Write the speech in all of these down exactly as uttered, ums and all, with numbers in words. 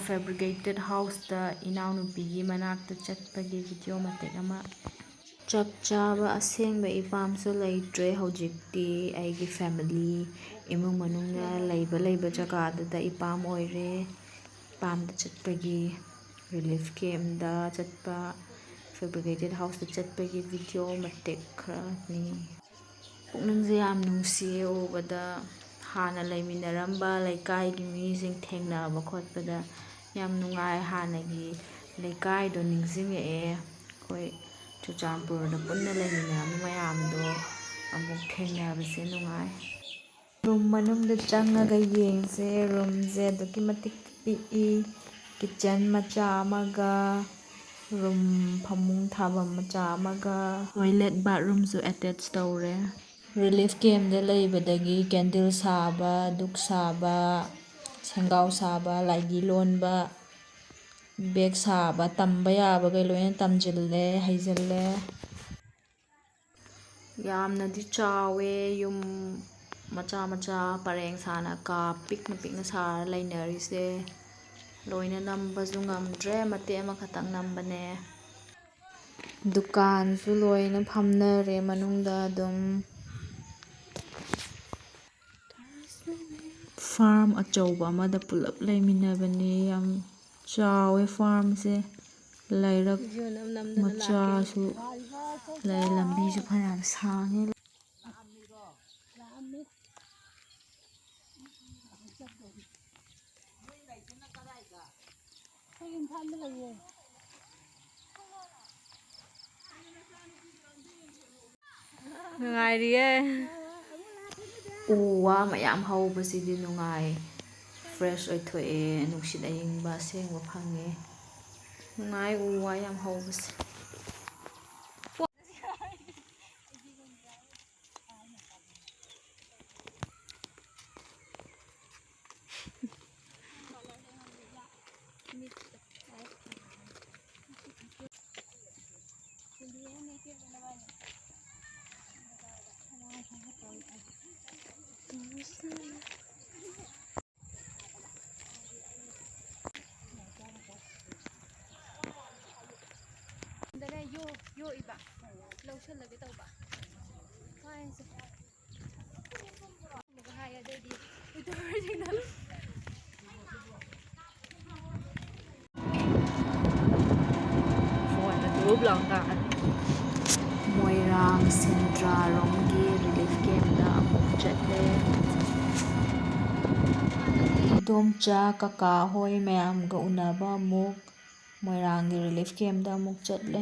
Fabricated Houseꯇ ꯏꯅꯥꯎꯅꯨꯄꯤꯒꯤ ꯃꯅꯥꯛꯇ ꯆꯠꯄꯒꯤ video ꯃꯇꯦꯛ ꯑꯃ꯫ ꯆꯞ ꯆꯥꯕ ꯑꯁꯦꯡꯕ ꯏꯄꯥꯝꯁꯨ ꯂꯩꯇ꯭ꯔꯦ ꯍꯧꯖꯤꯛꯇꯤ꯫ ꯑꯩꯒꯤ family, ꯏꯃꯨꯡ ꯃꯅꯨꯡꯅ ꯂꯩꯕ ꯂꯩꯕ ꯖꯒꯥꯗꯨꯗ ꯏꯄꯥꯝ ꯑꯣꯏꯔꯦ꯫ ꯏꯄꯥꯝꯗ ꯆꯠꯄꯒꯤ, relief campꯗ ꯆꯠꯄ, Fabricated Houseꯇ ꯆꯠꯄꯒꯤ video ꯃꯇꯦꯛ ꯈꯔꯅꯤ꯫ ꯄꯨꯛꯅꯤꯡꯁꯦ ꯌꯥꯝ ꯅꯨꯡꯁꯤꯌꯦ ꯎꯕꯗ꯫ ꯍꯥꯟꯅ ꯂꯩꯃꯤꯟꯅꯔꯝꯕ ꯂꯩꯀꯥꯏꯒꯤ ꯃꯤꯁꯤꯡ ꯊꯦꯡꯅꯕ ꯈꯣꯠꯄꯗ ꯌꯥꯝ ꯅꯨꯡꯉꯥꯏ꯫ ꯍꯥꯟꯅꯒꯤ ꯂꯩꯀꯥꯏꯗꯣ ꯅꯤꯡꯁꯤꯡꯉꯛꯑꯦ꯫ ꯑꯩꯈꯣꯏ ꯆꯨꯔꯆꯥꯟꯄꯨꯔꯗ ꯄꯨꯟꯅ ꯂꯩꯃꯤꯟꯅꯔꯝꯕ ꯃꯌꯥꯝꯗꯣ ꯑꯃꯨꯛ ꯊꯦꯡꯅꯕꯁꯦ ꯅꯨꯡꯉꯥꯏ꯫ Room ꯃꯅꯨꯡꯗ ꯆꯪꯉꯒ ꯌꯦꯡꯁꯦ꯫ Roomꯁꯦ ꯑꯗꯨꯛꯀꯤ ꯃꯇꯤꯛ ꯄꯤꯛꯏ꯫ Kitchen ꯃꯆꯥ ꯑꯃꯒ, room ꯐꯃꯨꯡ ꯊꯥꯐꯝ ꯃꯆꯥ ꯑꯃꯒ, toilet bathroomꯁꯨ attach ꯇꯧꯔꯦ꯫ Relief campꯗ ꯂꯩꯕꯗꯒꯤ candle ꯁꯥꯕ, ꯙꯨꯛ ꯁꯥꯕ, ꯁꯦꯡꯒꯥꯎ ꯁꯥꯕ, ꯂꯥꯏꯙꯤ ꯂꯣꯟꯕ, bag ꯁꯥꯕ, ꯇꯝꯕ ꯌꯥꯕꯈꯩ ꯂꯣꯏꯅ ꯇꯝꯁꯤꯜꯂꯦ, ꯍꯩꯖꯤꯜꯂꯦ꯫ ꯌꯥꯝꯅꯗꯤ ꯆꯥꯎꯋꯦ꯫ ꯌꯨꯝ ꯃꯆꯥ ꯃꯆꯥ ꯄꯔꯦꯡ ꯁꯥꯅ ꯀꯥ ꯄꯤꯛꯅ ꯄꯤꯛꯅ ꯁꯥꯔ ꯂꯩꯅꯔꯤꯁꯦ꯫ ꯂꯣꯏꯅ ꯅꯝꯕꯁꯨ ꯉꯝꯗ꯭ꯔꯦ, ꯃꯇꯦꯛ ꯑꯃꯈꯛꯇꯪ ꯅꯝꯕꯅꯦ꯫ ꯗꯨꯀꯥꯟꯁꯨ ꯂꯣꯏꯅ ꯐꯝꯅꯔꯦ ꯃꯅꯨꯡꯗ ꯑꯗꯨꯝ꯫ Farm ꯑꯆꯧꯕ ꯑꯃꯗ ꯄꯨꯂꯞ ꯂꯩꯃꯤꯟꯅꯕꯅꯦ꯫ ꯌꯥꯝ ꯆꯥꯎꯋꯦ farmꯁꯦ꯫ ꯂꯩꯔꯛ ꯃꯆꯥꯁꯨ ꯂꯩ, ꯂꯝꯕꯤꯁꯨ ꯐꯅꯌꯥꯝ ꯁꯥꯡꯉꯦ꯫ ꯑꯩꯈꯣꯏ ꯏꯝꯐꯥꯜꯗ ꯂꯩꯌꯦ꯫ ꯅꯨꯡꯉꯥꯏꯔꯤꯌꯦ꯫ ꯎ ꯋꯥ ꯃꯌꯥꯝ ꯍꯧꯕꯁꯤꯗꯤ ꯅꯨꯡꯉꯥꯏ, fresh ꯑꯣꯏꯊꯣꯛꯑꯦ, ꯅꯨꯡꯁꯤꯠ ꯑꯏꯪꯕ ꯑꯁꯦꯡꯕ ꯐꯪꯉꯦ꯫ ꯅꯨꯡꯉꯥꯏ ꯎ ꯋꯥ ꯌꯥꯝ ꯍꯧꯕꯁꯦ꯫ ꯌꯣꯛꯏꯕ, ꯂꯧꯁꯜꯂꯒꯦ ꯇꯧꯕ꯫ ꯄꯥꯏꯁꯦ꯫ ꯑꯃꯨꯛꯀ ꯍꯥꯏ, ꯑꯗꯩꯗꯤ YouTuberꯁꯤꯡꯅ ꯐꯣꯟꯗ ꯗꯨꯞ ꯂꯥꯎ ꯇꯥꯔꯦ꯫ ꯃꯣꯏꯔꯥꯡ ꯁꯦꯟꯗ꯭ꯔꯥꯔꯣꯝꯒꯤ relief campꯇ ꯑꯃꯨꯛ ꯆꯠꯂꯦ꯫ ꯏꯗꯣꯝꯆꯥ ꯀꯀꯥ ꯍꯣꯏ ꯃꯌꯥꯝꯒ ꯎꯅꯕ ꯑꯃꯨꯛ ꯃꯣꯏꯔꯥꯡꯒꯤ relief campꯇ ꯑꯃꯨꯛ ꯆꯠꯂꯦ꯫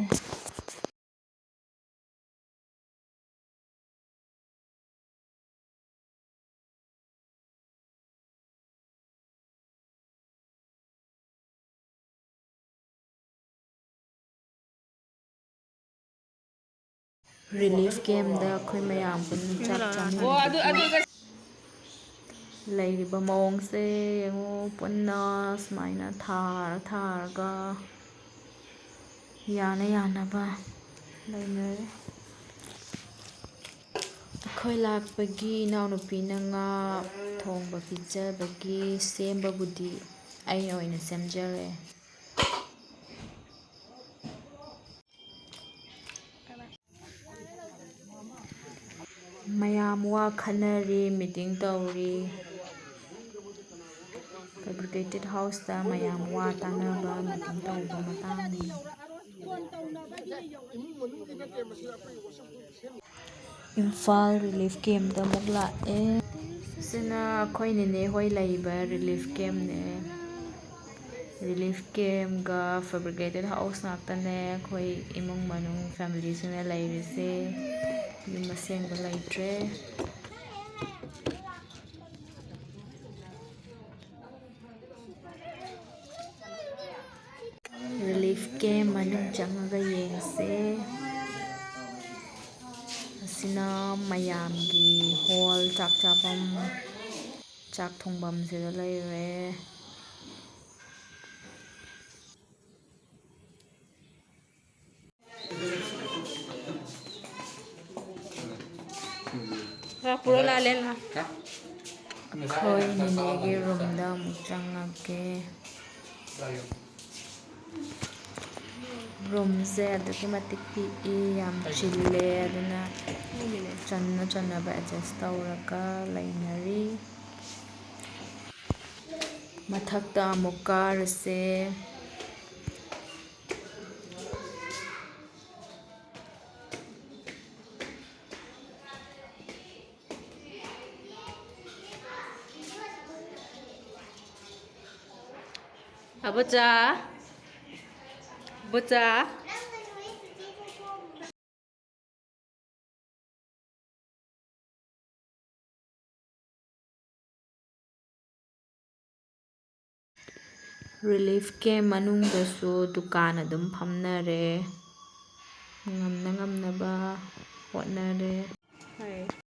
Relief campꯇ ꯑꯩꯈꯣꯏ ꯃꯌꯥꯝ ꯄꯨꯟꯅ ꯆꯥꯛ ꯆꯥꯃꯤꯟꯅꯕꯒꯤ ꯂꯩꯔꯤꯕ ꯃꯑꯣꯡꯁꯦ ꯌꯦꯡꯉꯨ, ꯄꯨꯟꯅ ꯁꯨꯃꯥꯏꯅ ꯊꯥꯔ ꯊꯥꯔꯒ ꯌꯥꯅ ꯌꯥꯅꯕ ꯂꯩꯅꯔꯦ꯫ ꯑꯩꯈꯣꯏ ꯂꯥꯛꯄꯒꯤ ꯏꯅꯥꯎꯅꯨꯄꯤꯅ ꯉꯥ ꯊꯣꯡꯕ ꯄꯤꯖꯕꯒꯤ ꯁꯦꯝꯕꯕꯨꯗꯤ ꯑꯩꯅ ꯑꯣꯏꯅ ꯁꯦꯝꯖꯔꯦ꯫ ꯃꯌꯥꯝ ꯋꯥ ꯈꯟꯅꯔꯤ, meeting ꯇꯧꯔꯤ꯫ Fabricated Houseꯇ ꯃꯌꯥꯝ ꯋꯥ ꯇꯥꯅꯕ meeting ꯇꯧꯕ ꯃꯇꯥꯡꯅꯤ꯫ ꯏꯝꯐꯥꯜ relief campꯇ ꯑꯃꯨꯛ ꯂꯥꯛꯑꯦ꯫ ꯁꯤꯅ ꯑꯩꯈꯣꯏ ꯅꯦꯅꯦ ꯍꯣꯏ ꯂꯩꯕ relief campꯅꯦ꯫ Relief campꯒ Fabricated House ꯉꯥꯛꯇꯅꯦ ꯑꯩꯈꯣꯏ ꯏꯃꯨꯡ ꯃꯅꯨꯡ familyꯁꯤꯡꯅ ꯂꯩꯔꯤꯁꯦ꯫ ꯌꯨꯝ ꯑꯁꯦꯡꯕ ꯂꯩꯇ꯭ꯔꯦ꯫ Relief camp ꯃꯅꯨꯡ ꯆꯪꯉꯒ ꯌꯦꯡꯁꯦ꯫ ꯑꯁꯤꯅ ꯃꯌꯥꯝꯒꯤ hall, ꯆꯥꯛ ꯆꯥꯐꯝ, ꯆꯥꯛ ꯊꯣꯡꯐꯝꯁꯤꯗ ꯂꯩꯔꯦ꯫ ꯈꯔ ꯄꯨꯔꯣ ꯂꯥꯜꯂꯦ ꯂꯥ꯫ ꯑꯩꯈꯣꯏ ꯅꯦꯅꯦꯒꯤ roomꯗ ꯑꯃꯨꯛ ꯆꯪꯉꯒꯦ꯫ ꯔꯨꯝꯁꯦ ꯑꯗꯨꯛꯀꯤ ꯃꯇꯤꯛ ꯄꯤꯛꯏ, ꯌꯥꯝ ꯆꯤꯜꯂꯦ, ꯑꯗꯨꯅ ꯆꯟꯅ ꯆꯟꯅꯕ ꯑꯦꯗꯖꯁ ꯇꯧꯔꯒ ꯂꯩꯅꯔꯤ꯫ ꯃꯊꯛꯇ ꯑꯃꯨꯛ ꯀꯥꯔꯁꯦ꯫ ꯑꯕꯣꯆꯥ, ꯑꯕꯣꯆꯥ꯫ ꯔꯤꯂꯤꯐ ꯀꯦꯝ ꯃꯅꯨꯡꯗꯁꯨ ꯗꯨꯀꯥꯟ ꯑꯗꯨꯝ ꯐꯝꯅꯔꯦ, ꯉꯝꯅ ꯉꯝꯅꯕ ꯍꯣꯠꯅꯔꯦ꯫